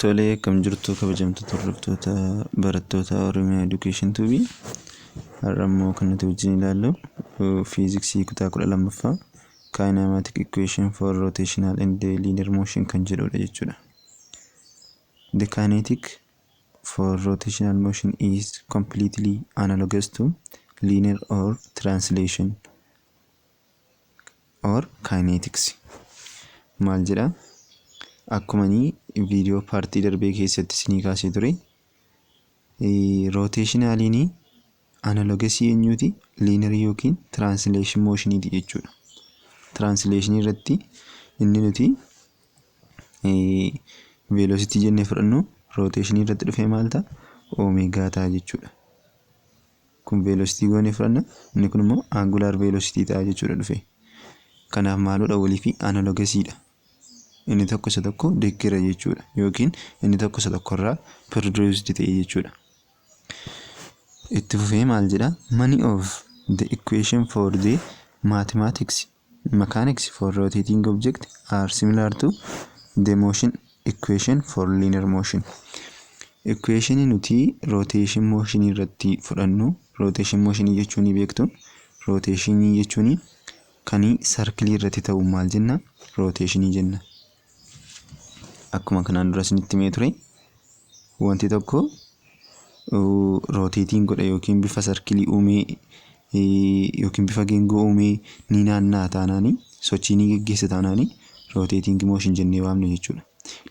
Tolee, akkam jirtu kabajamtoota hordoftoota barattoota Oromiyaa Education Tube. Har'a immoo kan nuti wajjin ilaallu fiiziksii kutaa 12ffaa kinematic equation for rotational and linear motion kan jedhudha jechuudha. The kinetic for rotational motion is completely analogous to linear or translation or kinetics. Maal jedha? Akkuma inni viidiyoo partii darbee keessatti isinii kaasee ture, rotationaliin analogousii eenyuuti? Linearii yookiin translation motioniiti jechuudha. Translationii irratti inni nuti velocity jennee fudhannu rotationii irratti dhufee maal ta'a? Omega ta'a jechuudha. Kun velocity goonee fudhanna, inni kun immoo angular velocity ta'a jechuudha dhufee. Kanaaf maalodha walii fi analogousiidha. Inni tokko isa tokko deeggera jechuudha yookiin inni tokko isa tokkorraa produced ta'e jechuudha. Itti fufee maal jedha? Many of the equation for the mathematics mechanics for rotating object are similar to the motion equation for linear motion. Equation nuti rotation motion irratti fudhannu, rotation motion jechuun ni beektu, rotation jechuun kan circleii irratti ta'u maal jenna? Rotation jenna. Akkuma kanaan dura isinitti himee ture, wanti tokko rotateiin godha yookiin bifa circleii uumee yookiin bifa geengoo uumee ni naanna'a taanaani, sochii ni geggeessa taanaani, rotating motion jennee waamna jechuudha.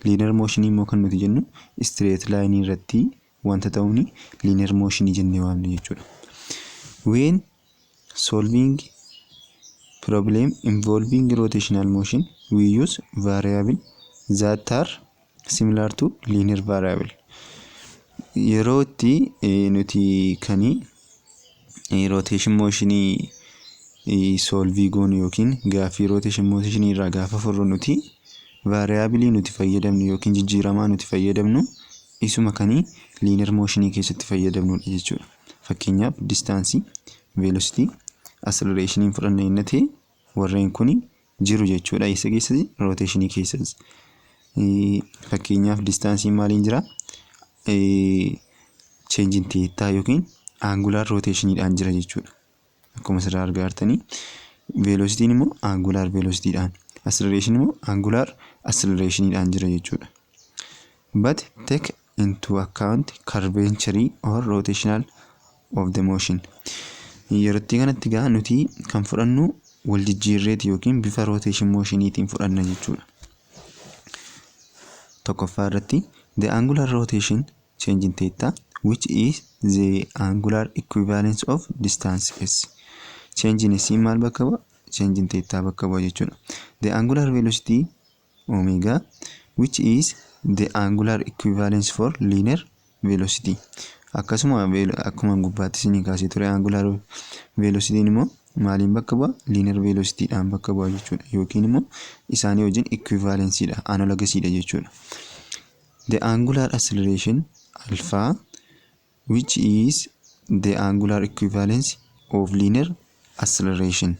Linear motion immoo kan nuti jennu straight line irratti wanta ta'uun linear motion jennee waamna jechuudha. When solving problem involving rotational motion, we use variable that are similar to linear variable. Yeroo itti nuti kanii rotation motionii solveii goonu yookiin gaaffii rotation motionii irraa gaafa furru, nuti variableii nuti fayyadamnu yookiin jijjiiramaa nuti fayyadamnu isuma kanii linear motionii keessatti fayyadamnudha jechuudha. Fakkeenyaaf distanceii, velocity, accelerationii fudhanna inni ta'e warreen kun jiru jechuudha. Isa keessatti rotationii keessas. Fakkeenyaaf distanceiin maaliin jira? Change in theta yookiin angular rotationiidhaan jira jechuudha. Akkuma asirraa argaa jirtanii velocityn immoo angular velocitydhaan, acceleration immoo angular accelerationiidhaan jira jechuudha. But take into account curvature or rotational of the motion. Yerootti kanatti gaa nuti kan fudhannu wal jijjiirreeti yookiin bifa rotation motioniitiin fudhanna jechuudha. Tokkoffaa irratti the angular rotation change in theta, which is the angular equivalence of distance s. Change in s maal bakka bu'a? Change in theta bakka bu'a jechuudha. The angular velocity omega, which is the angular equivalence for linear velocity. Akkasuma akkuma gubbaatti isinii kaasee ture, angular velocity immoo maaliin bakka bu'a? Linear velocity dhaan bakka bu'a jechuudha. Yookiin immoo isaanii wajjin equivalenceedha, analogousiidha jechuudha. The angular acceleration alpha, which is the angular equivalence of linear acceleration.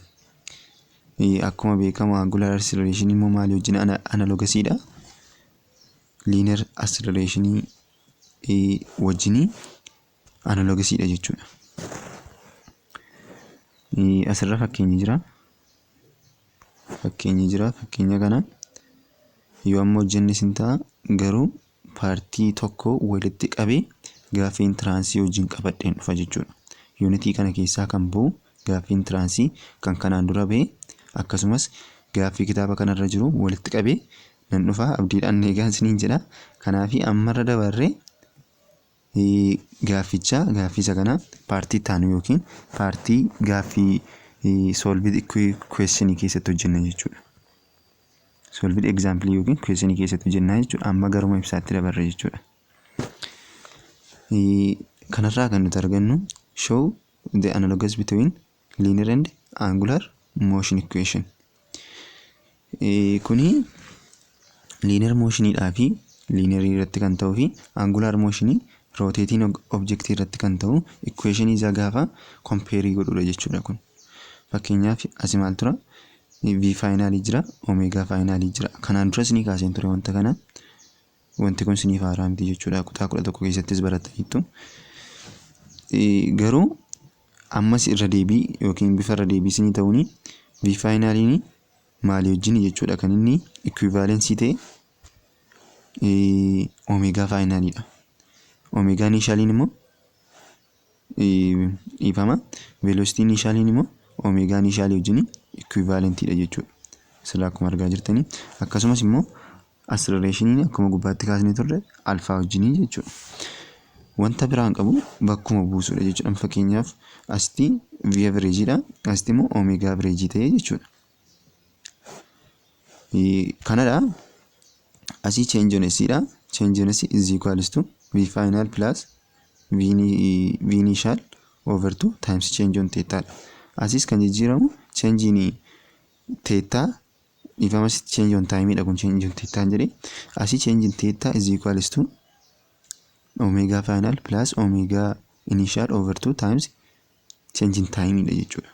Akkuma beekamu angular acceleration immoo maalii wajjin analogousiidha? Linear acceleration wajjin analogousiidha jechuudha. Asirra fakkeenyi jira. Fakkeenyi jira. Fakkeenya kana yoo amma hojjenne sin ta'a, garuu partii tokko walitti qabee gaaffii entranceii wajjin qabadheen dhufa jechuudha. Unitii kana keessaa kan bahu gaaffii entranceii kan kanaan dura bahe, akkasumas gaaffii kitaaba kanarra jiru walitti qabee nan dhufa, abdiidhaan eegaa isiniin jedha. Kanaafi ammarra dabarree gaafficha gaaffii isa kana partii itti aanu yookiin partii gaaffii solved questionii keessatti hojjenna jechuudha. Solved example yookiin questionii keessatti hojjenna jechuudha. Amma garuma ibsaatti dabarre jechuudha. Kanarraa kan nuti argannu, show the analogous between linear and angular motion equation. Kuni linear motioniidhaa fi linearii irratti kan ta'uu fi angular motionii rotating objectii irratti kan ta'u equationii isaa gaafa compareii godhudha jechuudha kun. Fakkeenyaaf asi maal tura? V finalii jira, omega finalii jira. Kanaan duras ni kaaseen ture wanta kana. Wanti kun isiniif haaraa miti jechuudha. Kutaa 11 keessattis barattaniittu. Garuu ammas irra deebii yookiin bifa irra deebii isinii ta'uuni, V finaliin maalii wajjin jechuudha kan inni equivalency ta'e? Omega finaliidha. Omega initialiin immoo, dhiifama, velocity initialiin immoo omega initialii wajjin equivalentiidha jechuudha. Asirraa akkuma argaa jirtanii, akkasumas immoo accelerationiin akkuma gubbaatti kaasnee turre alpha wajjinii jechuudha. Wanta biraan qabu, bakkuma buusudha jechuudha. Fakkeenyaaf, asitti V averageidha. Asitti immoo omega average ta'ee jechuudha. Kanadha. Asii change on S dha. Change on S is equals to V final plus V initial over 2 times change on theta dha. Asis kan jijjiiramu change in theta, dhiifama, change on time dha kun, change on theta jedhee. Asii change in theta is equals to omega final plus omega initial over 2 times change in time dha jechuudha.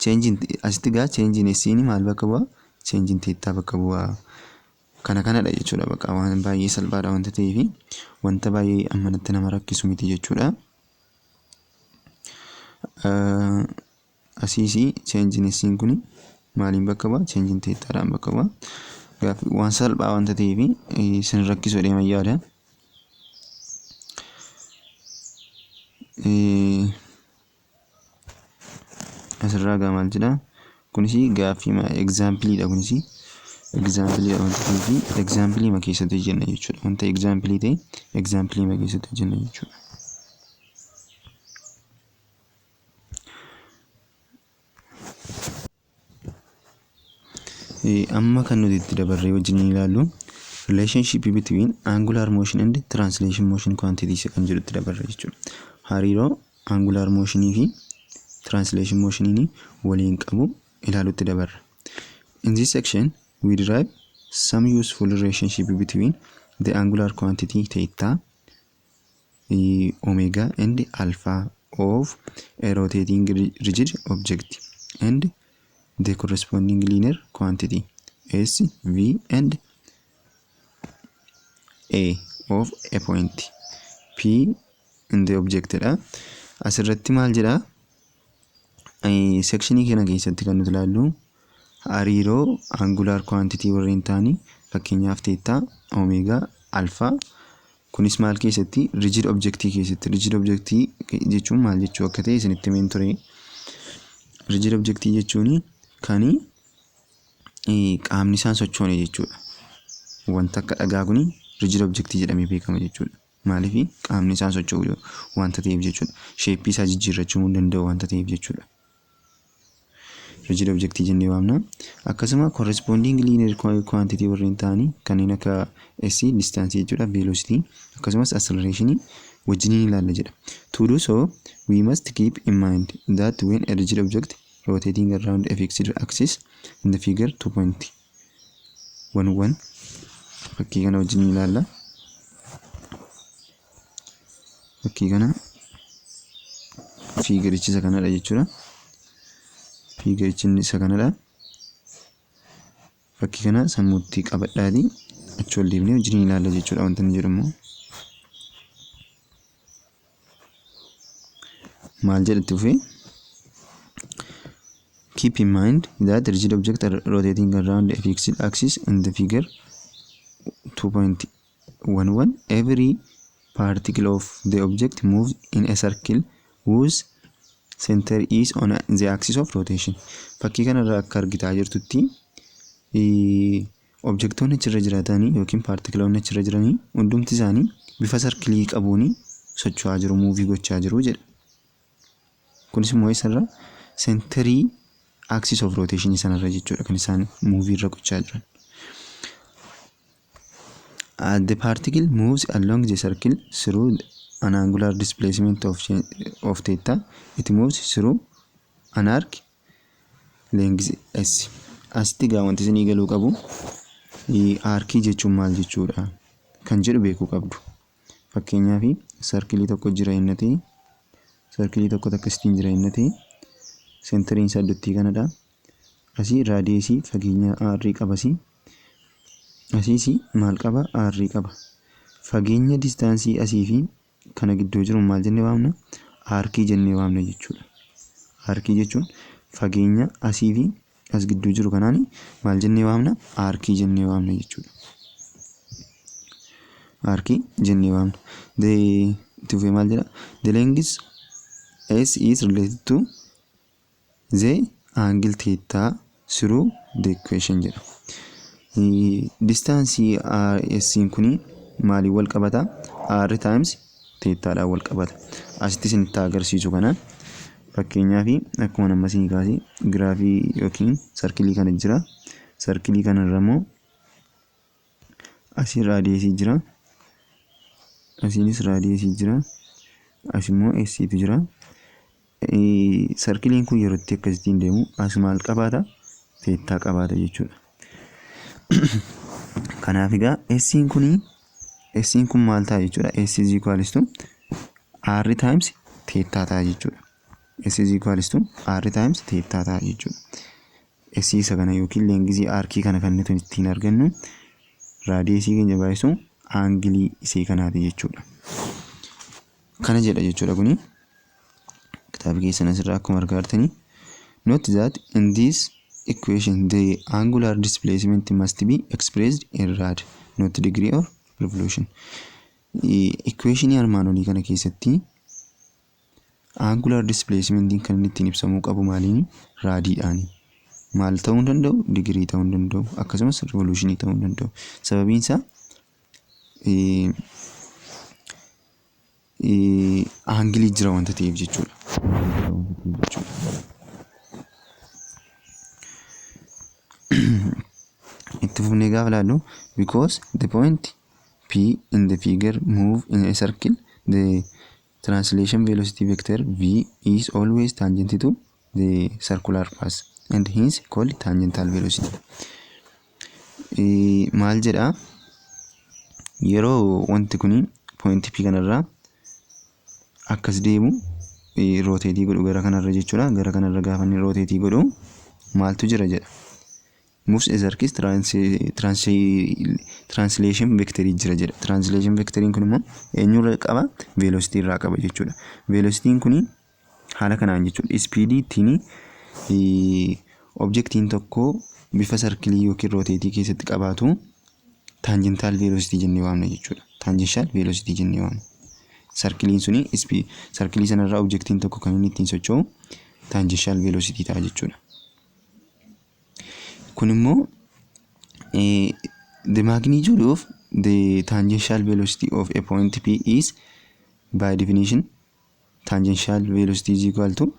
Change in asitti gaa change in S maal bakka bu'aa? Change in theta bakka bu'aa. Kana kanadha jechuudha. Bakka waan baay'ee salphaadha wanta ta'eef, wanta baay'ee ammanatti nama rakkisu miti jechuudha. Asiis change in S kun maaliin bakka bu'aa? Change in thetaadhaan bakka bu'aa. Waan salphaa wanta ta'eef, isin rakkisu jedhee yaada. Asirraa gaa maal jedhaa? Kunis gaaffii exampleiidha, kunis exampleiidha wanta ta'eef, exampleii ma keessatti hojjenna jechuudha. Wanta exampleii ta'e exampleii ma keessatti hojjenna jechuudha. Amma kan nuti itti dabarree wajjin ilaallu relationship between angular motion and translation motion quantities kan jedhutti dabarra jechuudha. Hariiroo angular motionii fi translation motioniin waliin qabu ilaalutti dabarra. In this section, we derive some useful relationship between the angular quantity theta, omega and alpha of a rotating rigid object and the corresponding linear quantity s, v and a of a point p in the object dha. Asirratti maal jedhaa? Sectionii kana keessatti kan nuti ilaallu hariiroo angular quantity warreen ta'anii, fakkeenyaaf theta, omega, alpha. Kunis maal keessatti? Rigid objectii keessatti. Rigid objectii jechuun maal jechuu akka ta'e isinitti himeen ture. Rigid objectii jechuun kan qaamni isaan sochoone jechuudha. Wanta akka dhagaa kuni rigid objectii jedhamee beekama jechuudha. Maaliif? Qaamni isaan socho'u wanta ta'eef jechuudha. Shapeii isaa jijjiirrachuu hin danda'u wanta ta'eef jechuudha. Rigid objectii jennee waamna. Akkasuma corresponding linear quantity warreen ta'anii, kanneen akka S, distance jechuudha, velocity, akkasumas acceleration wajjiniin ilaalla jedha. To do so, we must keep in mind that when a rigid object rotating around a fixed axis in the figure 2.11, fakkii kana wajjin ilaalla. Fakkii kana, figureichi isa kanadha jechuudha. Figureichi isa kanadha. Fakkii kana sammuutti qabadhaati achi ol deemnee wajjin ilaalla jechuudha wanta inni jedhu immoo. Maal jedhatti fufee? Keep in mind that rigid objects are rotating around a fixed axis in the figure 2.11. Every particle of the object moves in a circle whose center is on the axis of rotation. Fakkii kanarraa akka argitaa jirtutti, objectoonni achirra jiraatanii yookiin particleoonni achirra jiranii hundumti isaanii bifa circleii qabuun socho'aa jiru, moveii gochaa jiru jedha. Kunis immoo isarra centerii axis of rotation sanarra jechuudha kan isaan moveii irra gochaa jiran. The particle moves along the circle through an angular displacement of theta. It moves through an arc length s. Asitti gaa wanti isinii galuu qabu, arcii jechuun maal jechuudha kan jedhu beekuu qabdu. Fakkeenyaaf, circleii tokko jira inni ta'e, circleii tokko akkasitiin jira inni ta'e, centeriin isaa iddootti kanadha. Asii radiusii fageenya r qabasii. Asiis maal qaba? R qaba. Fageenya distanceii asii fi kana gidduu jiru maal jennee waamna? Arcii jennee waamna jechuudha. Arcii jechuun fageenya asii fi as gidduu jiru kanaan maal jennee waamna? Arcii jennee waamna jechuudha. Arcii jennee waamna. Itti fufee maal jedha? The length S is related to the angle theta through the equation jedha. Distanceii S kuni maaliin wal qabata? R times thetaadhaan wal qabata. Asitti isinitti agarsiisu kana, fakkeenyaaf, akkuma amma isinii kaase graphii yookiin circleii kana jira. Circleii kanarra immoo asii radiusii jira. Asiinis radiusii jira. As immoo S'tu jira. Circleiin kun yeroo itti akkasittiin deemu as maal qabaata? Theta qabaata jechuudha. Kanaaf egaa S'n kun maal ta'a jechuudha? S is equals to R times theta ta'a jechuudha. S is equals to R times theta ta'a jechuudha. S isa kana yookiin lengthii arcii kana kan nuti ittiin argannu radiusii keenya baay'isu angleii isee kanaati jechuudha. Kana jedha jechuudha kuni. Kitaaba keessan asirraa akkuma argaa jirtanii. Note that in this equation the angular displacement must be expressed in rad, not degree or revolution. Equationii armaan olii kana keessatti angular displacement kan inni ittiin ibsamuu qabu maaliini? Radiidhaani. Maal ta'uu hin danda'u? Degreeii ta'uu hin danda'u. Akkasumas revolutionii ta'uu hin danda'u. Sababiin isaa angleii jira wanta ta'eef jechuudha. Itti fufnee gaafa ilaallu, because the point P in the figure move in a circle, the translation velocity vector V is always tangent to the circular path and hence called tangential velocity. Maal jedhaa? Yeroo wanti kun point P kanarraa akkas deemu, rotateii godhu gara kanarra jechuudha. Gara kanarra gaafa inni rotateii godhu maaltu jira jedha. Moves a circle, translation vectorii jira jedha. Translation vectoriin kun immoo eenyurra qaba? Velocity irraa qaba jechuudha. Velocityn kun haala kanaan jechuudha. Speedii ittiin objectiin tokko bifa circleii yookiin rotateii keessatti qabaatu tangential velocity jennee waamna jechuudha. Tangential velocity jennee waamna. Circleiin suni, circleii sanarraa objectiin tokko kan inni ittiin socho'u tangential velocity ta'a jechuudha. Kun immoo the magnitude of the tangential velocity of a point P is, by definition, tangential velocity is equal to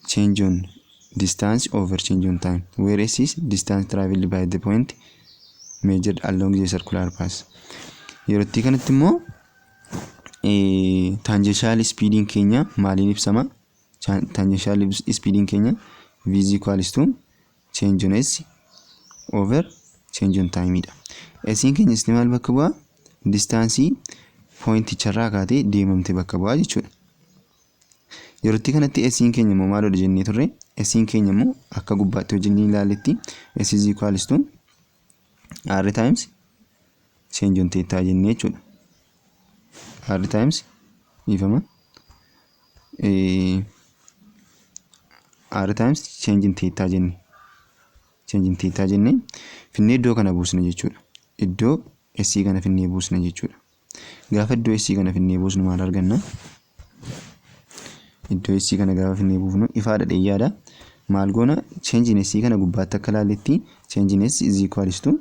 change on distance over change on time, where s is distance traveled by the point measured along the circular path. Yerootti kanatti immoo tangential speediin keenya maaliin ibsama? Tangential speediin keenya v is equals to change on s over change on time dha. S'n keenya isti maal bakka bu'aa? Distanceii pointicharraa kaatee deemamte bakka bu'aa jechuudha. Yerootti kanatti S'n keenya immoo maalodha jennee turre? S'n keenya immoo akka gubbaatti hojjennee ilaalletti S is equals to R times change on theta jennee jechuudha. R times, dhiifama, R times change in theta jenne. Change in theta jenne finnee iddoo kana buusna jechuudha. Iddoo S kana finnee buusna jechuudha. Gaafa iddoo S kana finnee buusnu maal arganna? Iddoo S kana gaafa finnee buufnu ifaadha dheeyyaadha. Maal goona? Change in S kana gubbaatti akka ilaalletti change in S is equals to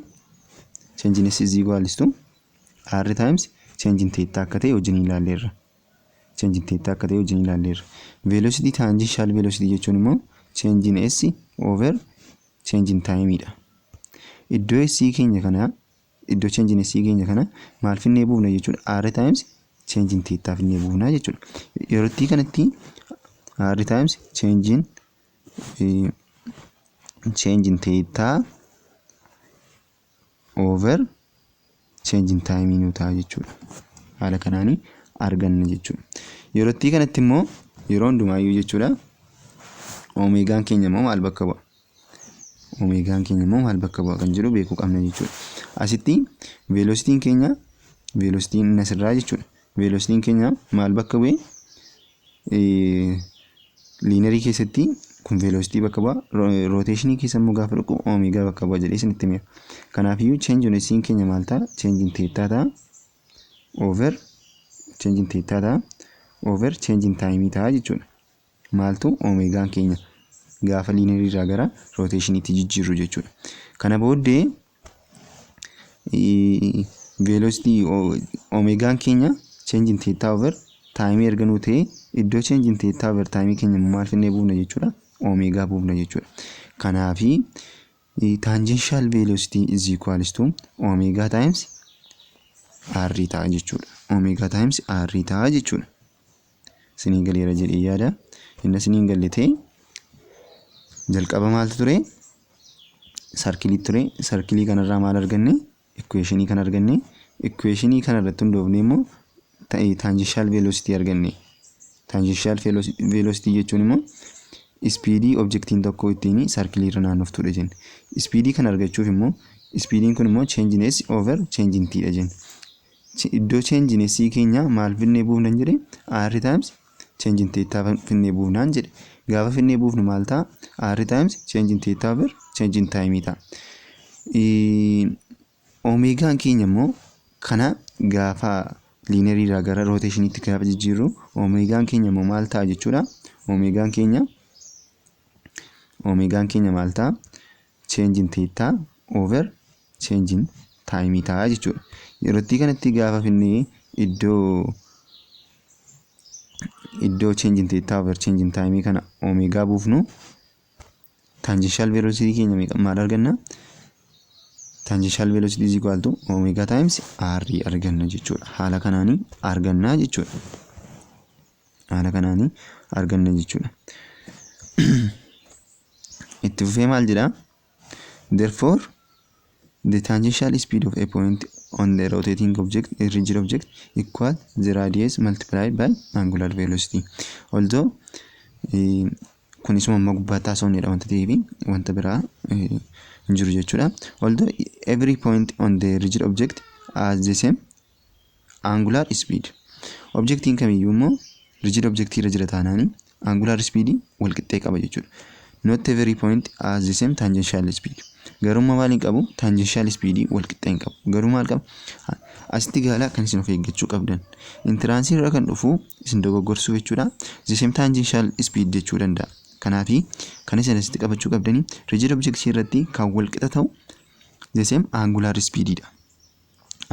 R times change in theta akka ta'e wajjin ilaalleerra. Change in theta akka ta'e wajjin ilaalleerra. Velocity, tangential velocity jechuun immoo change in S over change in time dha. Iddoo S keenya kana, iddoo change in S keenya kana maal finnee buufna jechuudha? R times change in theta finnee buufna jechuudha. Yerootti kanatti R times change in theta over change in time nu ta'a jechuudha. Haala kanaanii arganna jechuudha. Yerootti kanatti immoo yeroo hundumaayyuu jechuudha. Omegaan keenya immoo maal bakka bu'a? Omegaan keenya immoo maal bakka bu'a kan jedhu beekuu qabna jechuudha. Asitti velocityn keenya, velocityn asirraa jechuudha. Velocityn keenya maal bakka bu'e? Linearii keessatti kun velocity bakka bu'a. Rotationii keessa immoo gaafa dhufu omega bakka bu'a jedhee isinitti himeera. Kanaafiyyuu change in s keenya maal ta'a? Change in theta ta'a. Over change in theta ta'a. Over change in time ta'a jechuudha. Maaltu? Omegaan keenya gaafa linearii irraa gara rotationiitti jijjiirru jechuudha. Kana booddee velocity omegaan keenya change in theta over time erga nuu ta'e, iddoo change in theta over time keenya maal finnee buufna jechuudha? Omega buufna jechuudha. Kanaafi tangential velocity is equals to omega times r ta'a jechuudha. Omega times r ta'a jechuudha. Isinii galeera jedhee yaada. Inni isinii hin galle ta'e, jalqaba maaltu ture? Circleii ture. Circleii kanarraa maal arganne? Equationii kan arganne. Equationii kana irratti hundoofne immoo tangential velocity arganne. Tangential velocity jechuun immoo speedii objectiin tokko ittiin circleii irra naannoftudha jenne. Speedii kana argachuuf immoo speediin kun immoo change in s over change in t dha jenne. Iddoo change in s keenya maal finnee buufnan jedhe? R times change in theta finnee buufnaan jedhe. Gaafa finnee buufnu maal ta'a? R times change in theta over change in time ta'a. Omegaan keenya immoo kana gaafa linearii irraa gara rotationiitti gaafa jijjiirru omegaan keenya immoo maal ta'a jechuudha? Omegaan keenya maal ta'a? Change in theta over change in time ta'a jechuudha. Yerootti kanatti gaafa finnee iddoo change in theta over change in time kana omega buufnu, tangential velocity keenya maal arganna? Tangential velocity is equal to omega times r arganna jechuudha. Haala kanaanii arganna jechuudha. Haala kanaanii arganna jechuudha. Itti fufee maal jedhaa? Therefore, the tangential speed of a point on the rotating object, a rigid object, equal the radius multiplied by angular velocity. Although kun isuma amma gubbaatti haasofnedha wanta ta'eef wanta biraa hin jiru jechuudha. Although every point on the rigid object has the same angular speed. Objectiin kamiyyuu immoo rigid object irra jira taanaani angular speed wal qixxee qaba jechuudha. Not every point has the same tangential speed. Garuu maal hin qabu? Tangential speed wal qixxee hin qabu. Garuu maal qaba? Asitti gaala kan isin of eeggachuu qabdan. Entranceii irra kan dhufu isin dogoggorsuu jechuudha. The same tangential speed jechuu danda'a. Kanaafi kan isin asitti qabachuu qabdanii rigid object irratti kan wal qixa ta'u the same angular speed dha.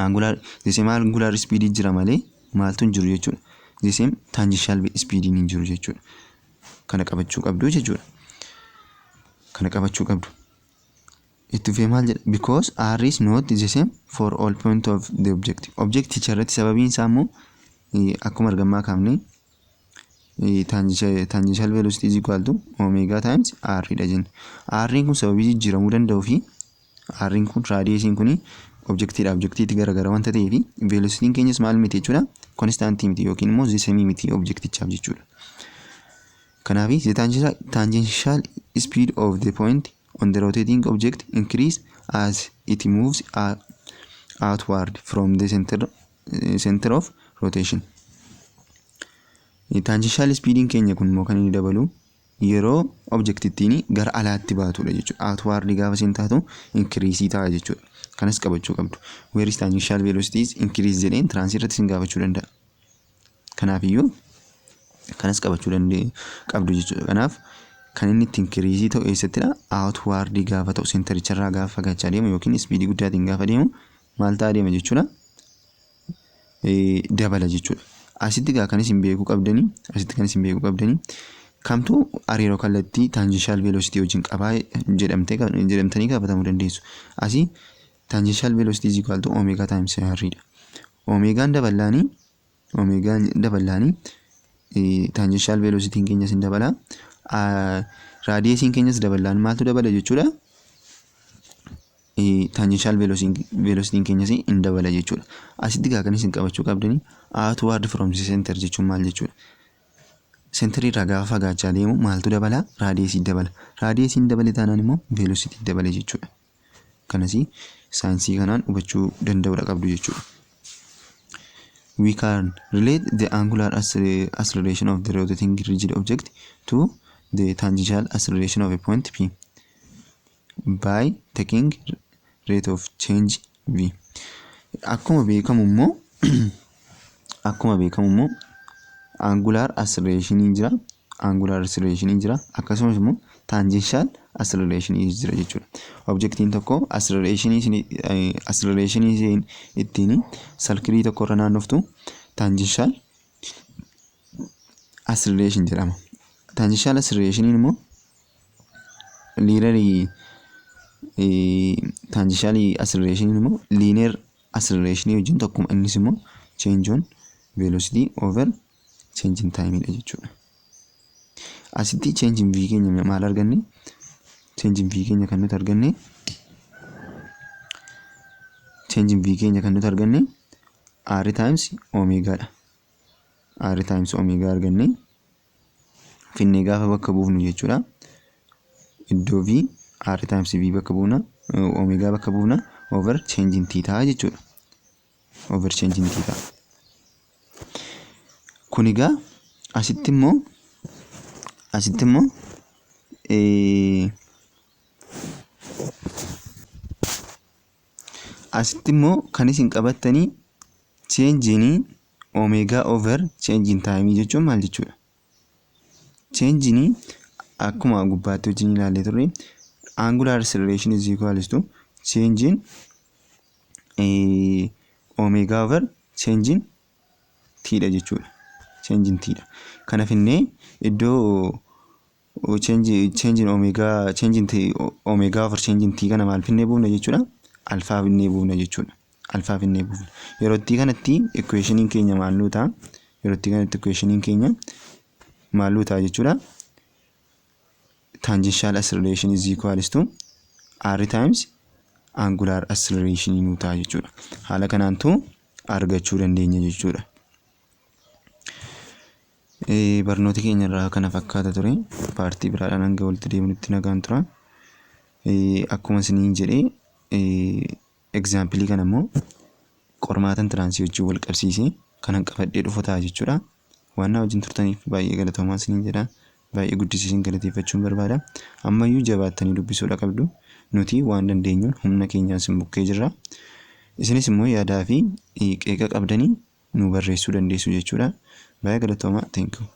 Angular, the same angular speed jira malee maaltu hin jiru jechuudha? The same tangential speed hin jiru jechuudha. Kana qabachuu qabdu jechuudha. Kana qabachuu qabdu. Itti fufee maal jedha? Because r is not the same for all point of the object. Objecticha irratti sababiin isaa immoo akkuma argamaa kaafne tangential velocity is equal to omega times r dha jenne. R kun sababii jijjiiramuu danda'uu fi r kun, radiusiin kun objectiidha objectiitti garagara wanta ta'eef, velocityn keenyas maal miti jechuudha? Constantii miti yookiin immoo the same miti objectichaaf jechuudha. Kanaaf the tangential speed of the point on the rotating object increase as it moves outward from the center of rotation. Tangential speediin keenya kun immoo kan inni dabalu yeroo objectittiin gara alaatti baatudha jechuudha. Outward gaafa isheen taatu increase ta'a jechuudha. Kanas qabachuu qabdu. Where is tangential velocity is increase jedhee entranceii irratti isin gaafachuu danda'a. Kanaafiyyuu kanas qabachuu qabdu jechuudha. Kanaaf kan inni itti increase ta'u eessattidha? Outward gaafa ta'u, centericharraa gaafa fagaachaa deemu yookiin speedii guddaatiin gaafa deemu maal ta'aa deema jechuudha? Dabala jechuudha. Asitti gaa kan isin beekuu qabdanii, asitti kan isin beekuu qabdanii, kamtu hariiroo kallattii tangential velocity wajjin qabaa jedhamtanii gaafatamuu dandeessu. Asii tangential velocity is equal to omega times r dha. Omegaan daballaanii tangential velocity keenyas hin dabala. Radiusiin keenyas daballaan maaltu dabala jechuudha? Tangential velocity keenyas hin dabala jechuudha. Asitti gaa kan isin qabachuu qabdanii outward from the center jechuun maal jechuudha? Centerii irraa gaafa fagaachaa deemu maaltu dabala? Radiusii dabala. Radiusiin dabale taanaan immoo velocity dabale jechuudha. Kanas saayinsii kanaan hubachuu danda'uudha qabdu jechuudha. We can relate the angular acceleration of the rotating rigid object to the tangential acceleration of a point P by taking rate of change V. Akkuma beekamu immoo angular acceleration jira, angular acceleration jira, akkasumas immoo tangential acceleration jira jechuudha. Objectiin tokko acceleration isheen ittiin circleii tokko irra naannoftu tangential acceleration jedhama. Tangential acceleration immoo linear, tangential acceleration immoo linear acceleration wajjin tokkuma. Innis immoo change on velocity over change in time dha jechuudha. Asitti change in v keenya maal arganne? Change in v keenya kan nuti arganne, change in v keenya kan nuti arganne r times omega dha. R times omega arganne finnee gaafa bakka buufnu jechuudha. Iddoo v r times v bakka buufna, omega bakka buufna, over change in t ta'a jechuudha. Over change in t ta'a. Kun egaa asitti immoo kan isin qabattanii change in omega over change in time jechuun maal jechuudha? Change in akkuma gubbaatti wajjin ilaallee turre, angular acceleration is equals to change in omega over change in t dha jechuudha. Change in t dha. Kana finnee iddoo change in omega, change in t, omega over change in t kana maal finnee buufna jechuudha? Alpha finnee buufna jechuudha. Alpha finnee buufna. Yeroo itti kanatti equationiin keenya maal nuu ta'a? Yeroo itti kanatti equationiin keenya maal nuu ta'a jechuudha? Tangential acceleration is equals to r times angular acceleration nuu ta'a jechuudha. Haala kanaantu argachuu dandeenya jechuudha. Barnoota keenya irraa kana fakkaata ture. Partii biraadhaan hanga walitti deemnutti nagaan tura. Akkuma isiniin jedhee, exampleii kana immoo qormaata entranceii wajjin wal qabsiisee kanan qabadhee dhufu ta'a jechuudha. Waan na wajjin turtaniif baay'ee galatoomaa isiniin jedha. Baay'ee guddisee isin galateeffachuun barbaada. Ammayyuu jabaattanii dubbisuudha qabdu. Nuti waan dandeenyuun humna keenyaan isin bukkee jirra. Isinis immoo yaadaa fi qeeqa qabdanii nu barreessuu dandeessu jechuudha. Baay'ee galatoomaa. Thank you.